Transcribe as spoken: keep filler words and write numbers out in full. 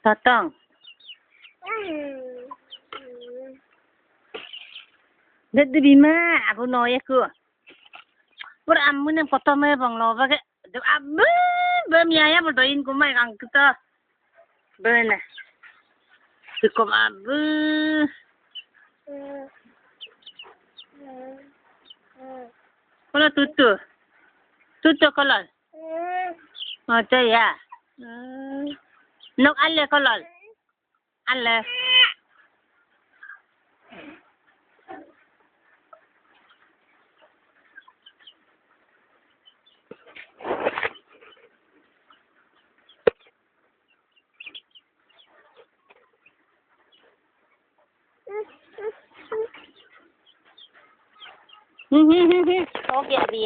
Tatang. Dede bima, aku noya ku. Pur amun yang kotor me bang lo bage. Abu, bem ya ya berdoin kumai kang kita. Bena. Cukup abu. Kalau tutu. Tutu kalau. Macam ya. Nok ale kalau. Ale. Oke, abi.